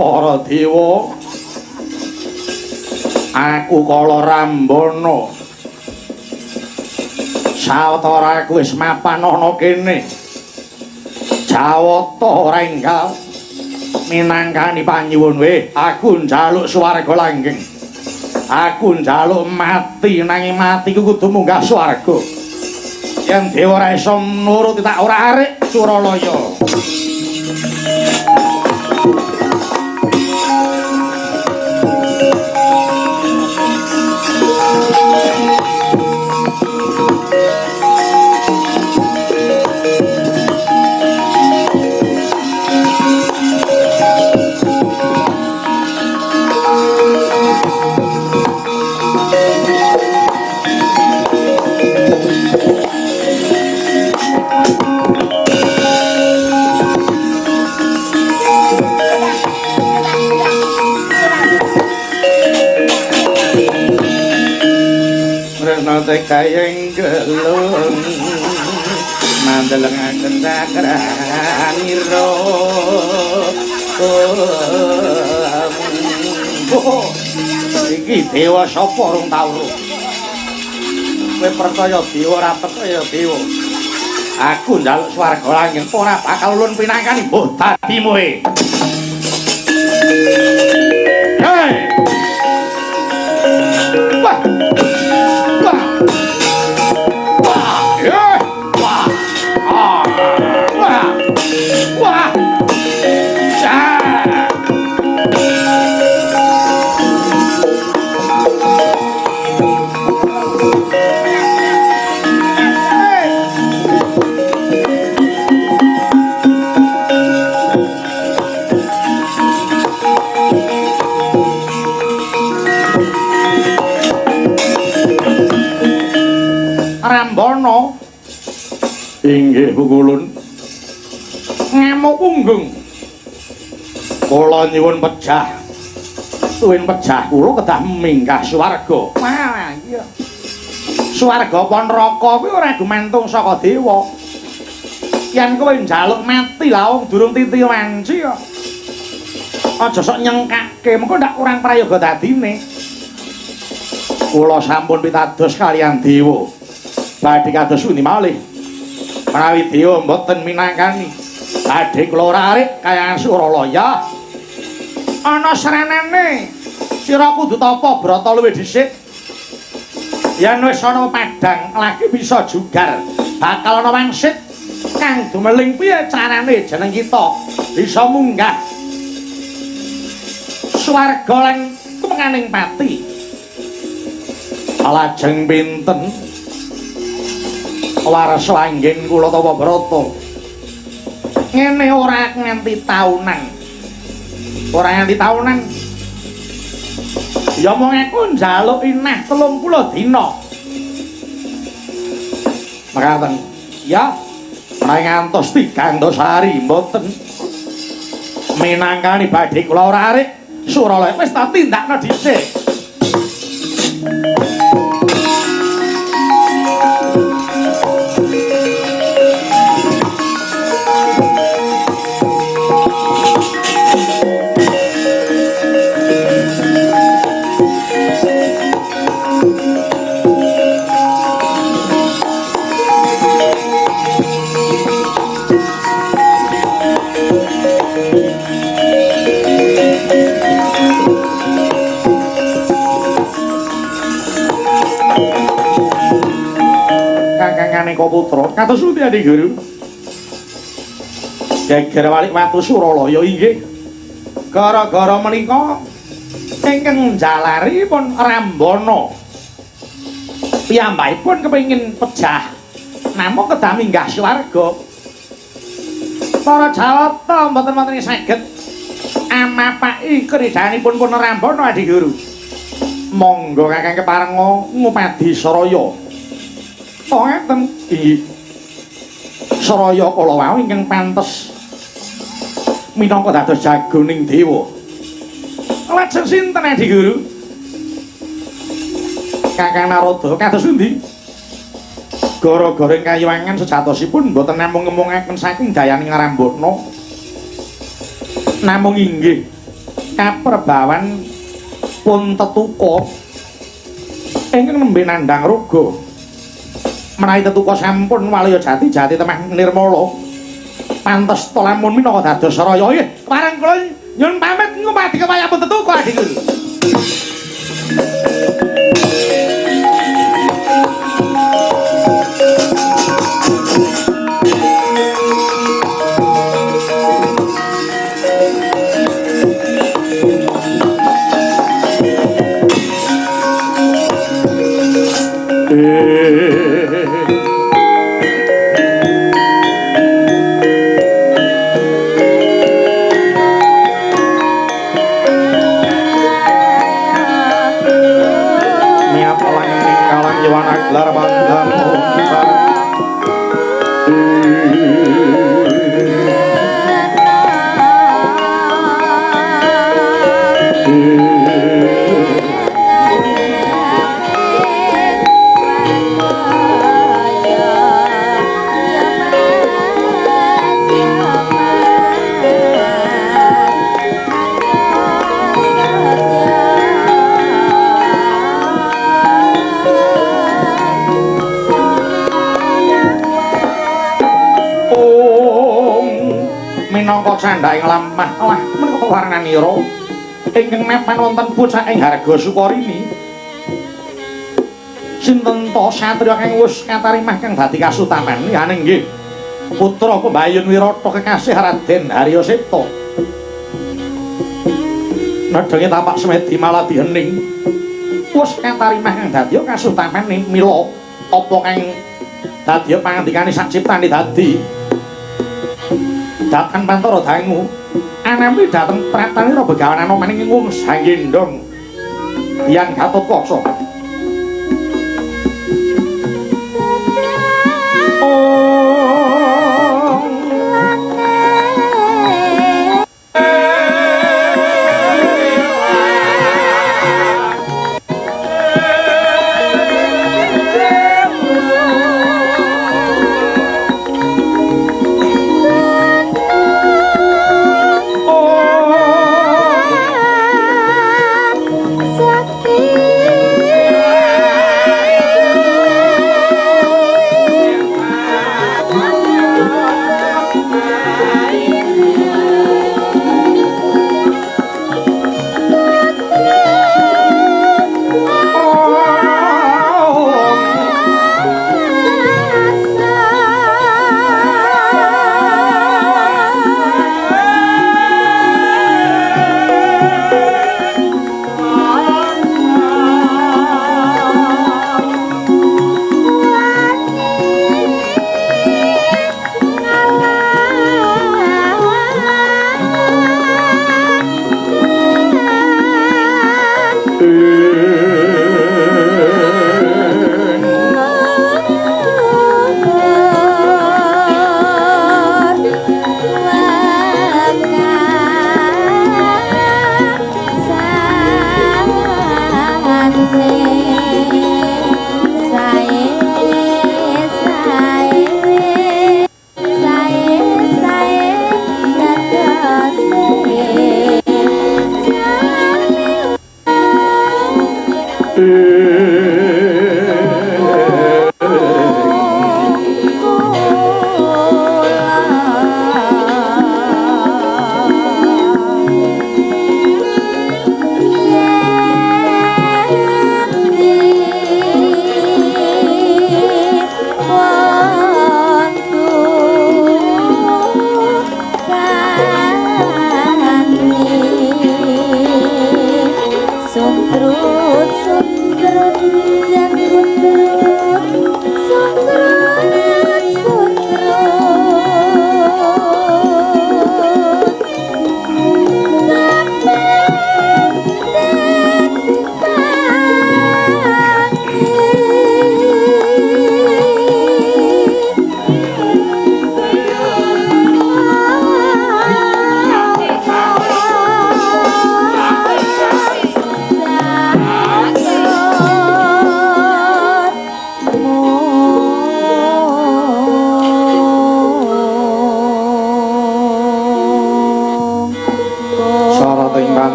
para dewa. Aku Kala Rambana. Sawetara aku wis mapan ana kene. Jawata ora enggal minangkani panyuwun we. Aku njaluk swarga langgeng. Aku njaluk mati nanging matiku kudu munggah swarga. Yen dewa ora iso nuruti tak ora arik Suralaya. Kayeng gelung mandelengaken cakranira. Iki dewa sapa rung tau ro? Kowe percaya dewa ora percaya dewa? Aku njaluk swarga langgeng ora bakal ulun pinangkani mbuh dadimu e. Hei! Wah! Wah! Wah! Eh! Wah! Ah! Wah! Wah! Cah! Rambana inggih pukulun ngamuk punggung kula nyuwun pejah tuwin pejah kula kedah minggah swarga. Wah iya, swarga apa neraka kuwi ora gumantung saka dewa. Yen kowe njaluk mati lah wong durung titi wanci kok aja sok nyengkake mengko ndak kurang prayoga dadine. Kula sampun pitados kaliyan dewa badhe kados pundi malih menawi dewa mboten minangkani badhe kula ora arik kayangan Suralaya. Ana srenene sira kudu tapa brata luwih dhisik. Yen wis ana padhang lagi bisa jugar bakal ana wangsit kang dumeling piye carane jeneng kita bisa munggah swarga lan tumenganing pati. Lajeng pinten warsa anggen kula tapa brata ngene ora nganti taunan, ora nganti taunan ya mung aku njaluk inah 30 dina mekaten ya menawi ngantos 3 hari mboten minangkani badhe kula ora arik Suralaya wis tak tindakno dhisik. Kakangane Putra kados pundi Adi Guru? Geger walik watu Suralaya inggih. Gara-gara menika ingkang njalari pun Rambana. Piyambakipun kepengin pejah namung kedah minggah swarga. Para Jawata mboten wonten saged amapaki kridanipun pun Rambana Adi Guru. Monggo kakang keparenga ngupadi saraya. Oh ngeten inggih. Saraya kala wau ingkang pantes minangka dados jagoning dewa. Lajeng sinten Adi Guru? Kakang Narada kados pundi? Gara-gara ing kayuwangan sejatosipun mboten namung ngemungaken saking dayaning Rambana. Namung inggih Kaprebawan pun tetuka ingkang nembe nandhang roga. Menawi tetuka sampun walaya jati jati temah nirmala. Pantes to lamun minangka dados raya. Nggih, kepareng kula nyuwun pamit ngupadi kepaya pun tetuka adhiku. Candhaking lemah lah menika warnanira ingkang mapan wonten bocah ing Harga Sukarini. Sinten to satriya kang wis katarimah kang dadi kasutaman? Ya nggih, putra Pembayun Wirata kekasih Raden Harya Seta. Nedhange tapak semedi maladi hening. Wis katarimah kang dadi kasutaman mila apa kang dadi pangandikane sak ciptane dadi datan pantara dangu anami dhateng pratanira begawan Anoman ing wong sanggendhong Hyang Gatotkaca. Sakti.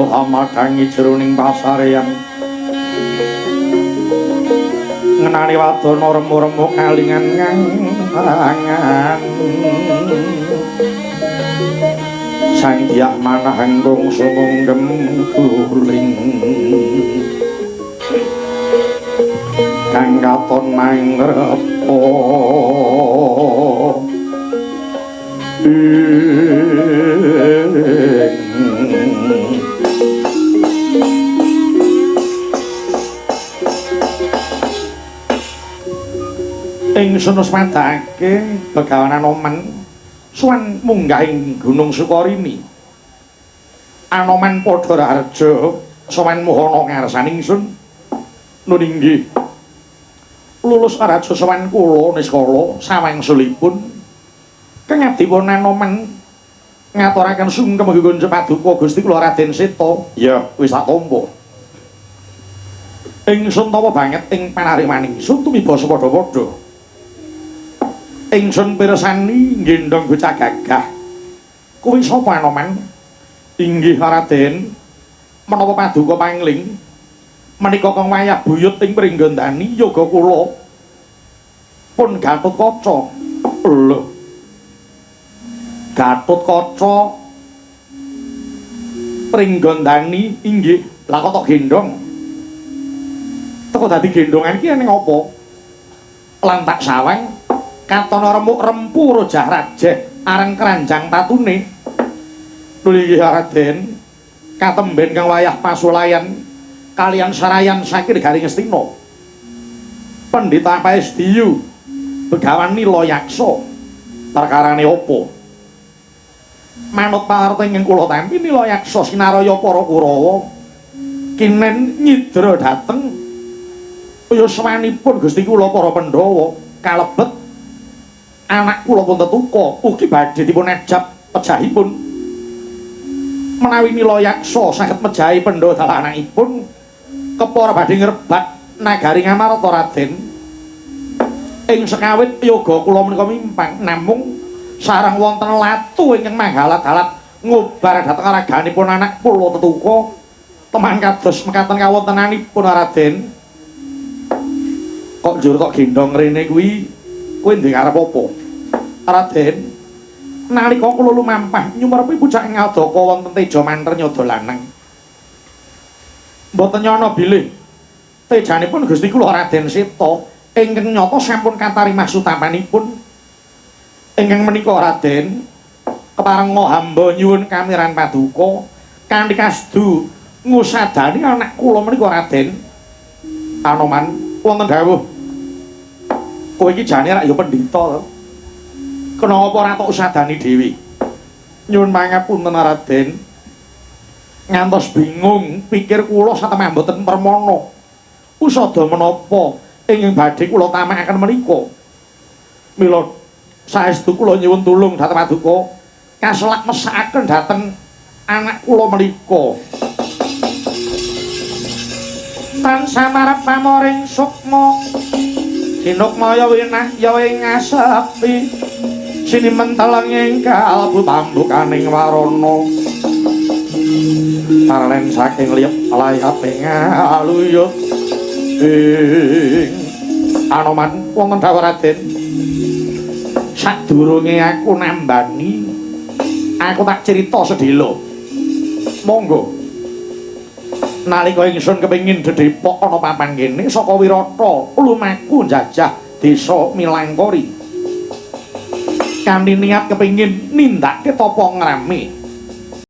Hamadhangi jroning pasareyan ngenani wadana remu-remu kalingan ngangan sang dyah manah anggung sumungkem guling kang katon mangrepa ingsun wis madhake Begawan Anoman suwan munggah ing Gunung Sukarini. Anoman padha raharja sowan mohana ngarsaning ingsun. Nun inggih. Lulus raja sowan kula niskala sawangsulipun kangabdipun Anoman ngaturaken sungkem gugun paduka Gusti kula Raden Seta. Ya, wis tak tampa. Ingsun tawa banget ing panariman ingsun tumiba padha-padha. Ingsun pirsani nggendhong bocah gagah. Kuwi sapa Anoman? Inggih Raden, menapa paduka pangling menika kang wayah buyut ing Pringgondani yoga kula pun Gatotkaca. Lho. Gatotkaca Pringgondani inggih. Lah kok tok gendhong? Teko dadi gendhongan iki ning apa? Lan tak sawang katana remuk rempu rojah rajeh areng keranjang tatune. Nuli Raden, katemben kang wayah pasulayan kalian sarayan saking negari Ngastina. Pendhita Paesdiyu Begawan Nila Yaksa perkarane apa? Manut pawarta ingkang kula tampi Nila Yaksa sinaraya para Kurawa kinen nyidra dhateng yuswanipun Gusti kula para Pandhawa kalebet anak kula pun tetuka ugi badhe dipun ajab pejahipun. Menawi Nila Yaksa saged mejahi Pandhawa dalah anakipun kepara badhe ngrebat nagari Ngamarta Raden. Ing sekawit yoga kula menika mimpang namung sareng wonten latu ingkang manghalat-halat ngobar dhateng raganipun anak kula tetuka teman kados mekaten kawontenanipun Raden. Kok njur tok gendhong rene kuwi kowe ndek arep apa? Raden, nalika kula lumampah nyumerepi pucak ngadaka wonten teja manter nyada lanang. Mboten nyana bilih tejanipun Gusti kula Raden Seta ingkang nyata sampun katarimah sutapanipun. Ingkang menika Raden, keparenga hamba nyuwun kamiran paduka kanthi kasdu ngusadani anak kula menika Raden. Anoman wonten dawuh. Kowe iki jane rak ya pendhita to. Kenapa ora tok usadani dhewe? Nyuwun pangapunten Raden. Ngantos bingung pikir kula satemah mboten permana. Usada menapa ingkang badhe kula tamakaken menika? Mila saestu kula nyuwun tulung dhateng paduka kaselak mesakaken dhateng anak kula menika. Tansah marep pamoring sukma sinukmaya winah ya ing ngasepi sinimen teleng ing kalbu pambukaning warana tarlen saking liyep layape ngaluyut ing Anoman wonten dawuh Raden. Sadurunge aku nambani aku tak cerita sedhela. Monggo. Nalika ingsun kepengin dedepok ana papan kene saka Wirata lumaku njajah desa Milangkori. Kanthi niat kepengin nindakake tapa ngrame.